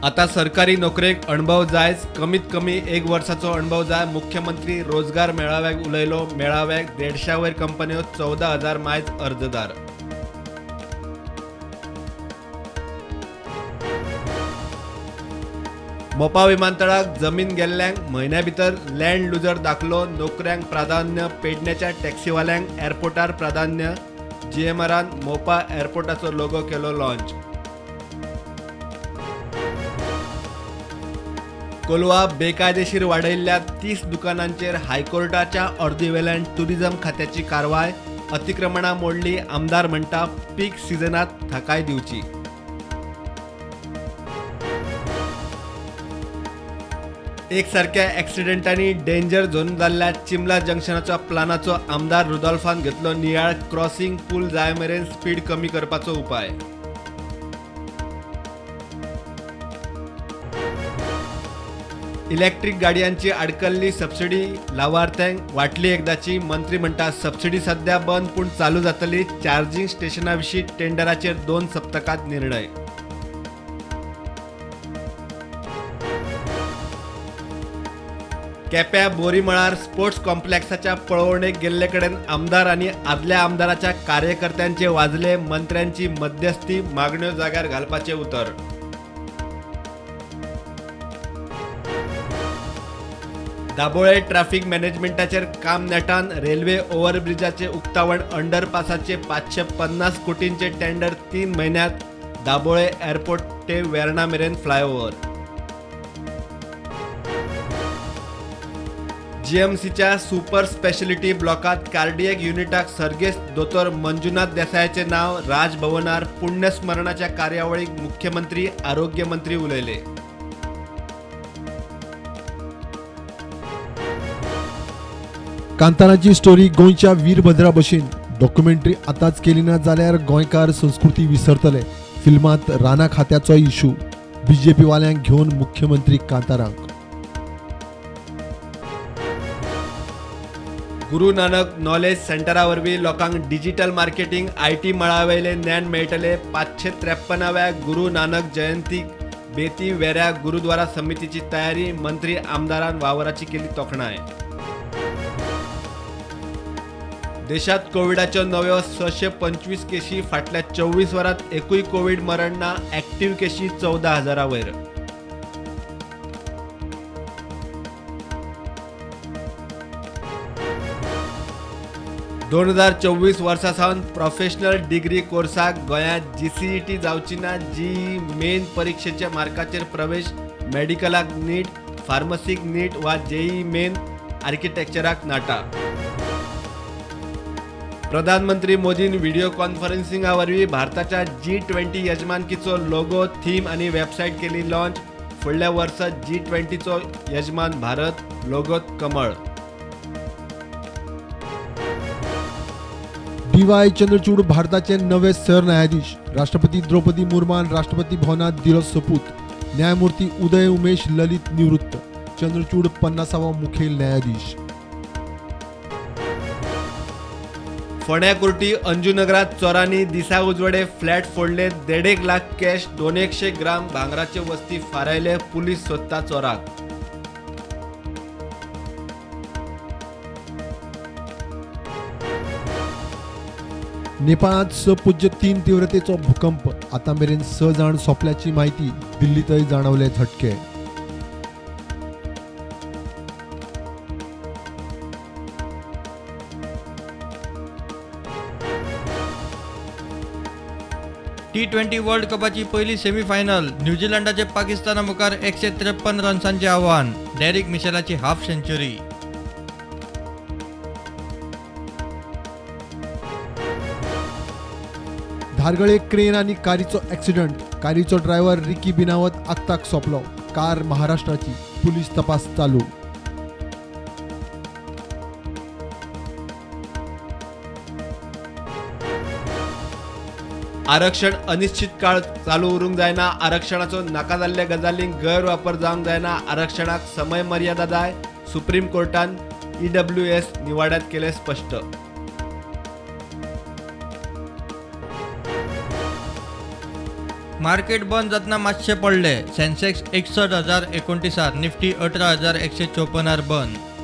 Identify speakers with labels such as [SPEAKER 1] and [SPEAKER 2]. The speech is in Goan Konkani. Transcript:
[SPEAKER 1] आता सरकारी नोकरेक अणभव जायच, कमीत कमी 1 वर्साचो अणभव जाय. मुख्यमंत्री रोजगार मेळाव्याक उलयलो. मेळाव्याक 150 वयर कंपन्यो, 14,000 मायज अर्जदार. मोपा विमानतळाक जमीन गेल्ल्यांक म्हयन्या भितर लँड लुजर दाखलो, नोकऱ्यांक प्राधान्य. पेडण्याच्या टॅक्सीवाल्यांक एअरपोर्टार प्राधान्य. जीएमआरान मोपा एअरपोर्टाचो लोगो केलो लॉन्च. कोलवा बेकायदेशीर वाडयल्ल्या 30 दुकानांचेर हायकोर्टाच्या ऑर्दीवेल्यान टुरिझम खात्याची कारवाय. अतिक्रमणां मोडली, आमदार म्हणटा पीक सिजनात थाकाय दिवची. एकसारक्या ॲक्सिडेंटांनी डेंजर झोन जाल्ल्या चिमला जंक्शनाच्या प्लानाचो आमदार रुदोल्फान घेतलो नियाळ. क्रॉसिंग पूल जाय मेरेन स्पीड कमी करपाचो उपाय. इलेक्ट्रीक गाडयांची आडकल्ली सबसिडी लावार्थ्यांक वाटली एकदाची. मंत्री म्हणटा सबसिडी सध्या बंद, पूण चालू जातली. चार्जिंग स्टेशना विशीं टेंडराचेर 2 सप्तकांत निर्णय. केप्या बोरीमळार स्पोर्ट्स कॉम्प्लेक्साच्या पळोवणेक गेल्ले कडेन आमदार आनी आदल्या आमदाराच्या कार्यकर्त्यांचे वाजले. मंत्र्यांची मध्यस्थी, मागण्यो जाग्यार घालपाचें उतर. दाबोळे ट्रॅफिक मॅनेजमेंटाचेर काम नेटान. रेल्वे ओव्हरब्रिजाचे उक्तावण, अंडरपासाचे 550 कोटींचे टेंडर 3 म्हयन्यांत. दाबोळे एअरपोर्ट ते वेर्णा मेरेन फ्लायओव्हर. जीएमसीच्या सुपर स्पेशलिटी ब्लॉकात कार्डियक युनिटाक सर्गेस्त दोतोर मंजुनाथ देसायाचे नाव. राजभवनार पुण्यस्मरणाच्या कार्यावळीक मुख्यमंत्री, आरोग्यमंत्री उलयले.
[SPEAKER 2] कांताराची स्टोरी गोंयच्या वीरभद्रा भशेन डॉक्युमेंटरी आतांच केली ना जाल्यार गोंयकार संस्कृती विसरतले. फिल्मांत राना खात्याचो इशू, बीजेपी वाल्यांक घेवन मुख्यमंत्री कांतारांक.
[SPEAKER 1] गुरू नानक नॉलेज सेंटरा वरवीं लोकांक डिजिटल मार्केटिंग, IT मळावेले ज्ञान मेळटले. 553व्या गुरू नानक जयंतीक बेती वेऱ्या गुरुद्वारा समितीची तयारी. मंत्री आमदारान वावराची केली तोखणाय. देशात कोविडाच्यो नव्यो 625 केशी. फाटल्या 24 वरांत एकूय कोविड मरण ना. ॲक्टिव्ह केशी 14,000 वयर. 2024 वर्सा सावन प्रोफेशनल डिग्री कोर्साक गोंयांत जीसीईटी जावची ना. जीई मेन परिक्षेच्या मार्काचेर प्रवेश. मेडिकलाक नीट, फार्मसीक नीट वा जेई मेन, आर्किटेक्चराक नाटा. प्रधानमंत्री मोदीन व्हिडिओ कॉन्फरन्सिंगा वरवीं भारताच्या G20 यजमानकीचो लोगो, थीम आनी वेबसायट केली लॉन्च. फुडल्या वर्सा G20चो यजमान भारत, लोगोत कमळ.
[SPEAKER 2] डीवाय चंद्रचूड भारताचे नवे सरन्यायाधीश. राष्ट्रपती द्रौपदी मुर्मान राष्ट्रपती भवनात दिलो सोपूत. न्यायमूर्ती उदय उमेश ललित निवृत्त. चंद्रचूड 50वा मुखेल न्यायाधीश.
[SPEAKER 1] फोंड्या कुर्टी अंजुनगरात चोरांनी दिसा उजवाडे फ्लॅट फोडले. 1.5 लाख कॅश, 200 ग्राम भांगराच्यो वस्ती फारायले. पुलीस सोदता चोराक.
[SPEAKER 2] नेपाळांत 6.3 तीव्रतेचो भूकंप. आतां मेरेन 6 जाण सोंपल्याची म्हायती. दिल्लींतय जाणवले झटके.
[SPEAKER 3] T20 world कपाची पयली सेमीफायनल. न्यूझीलंडाचे पाकिस्ताना मुखार 153 रन्सांचे आव्हान. डेरिक मिशेलाची हाफ सेंच्युरी.
[SPEAKER 2] धारगळे क्रेन आनी कारीचो ॲक्सिडंट. कारीचो ड्रायव्हर रिकी बिनावत आक्ताक सोंपलो. कार महाराष्ट्राची. पुलीस तपास चालू.
[SPEAKER 1] आरक्षण अनिश्चित काळ चालू उरूंक जायना. आरक्षणाचो नाका जाल्ल्या गजालींक गैरवापर जावंक जायना. आरक्षणाक समय मर्यादा जाय. सुप्रीम कोर्टान ईडब्ल्यूएस निवाड्यात केलें स्पश्ट.
[SPEAKER 3] मार्केट बंद जातना मातशें पडले. सेन्सेक्स 61,029, निफ्टी 18,154 बंद.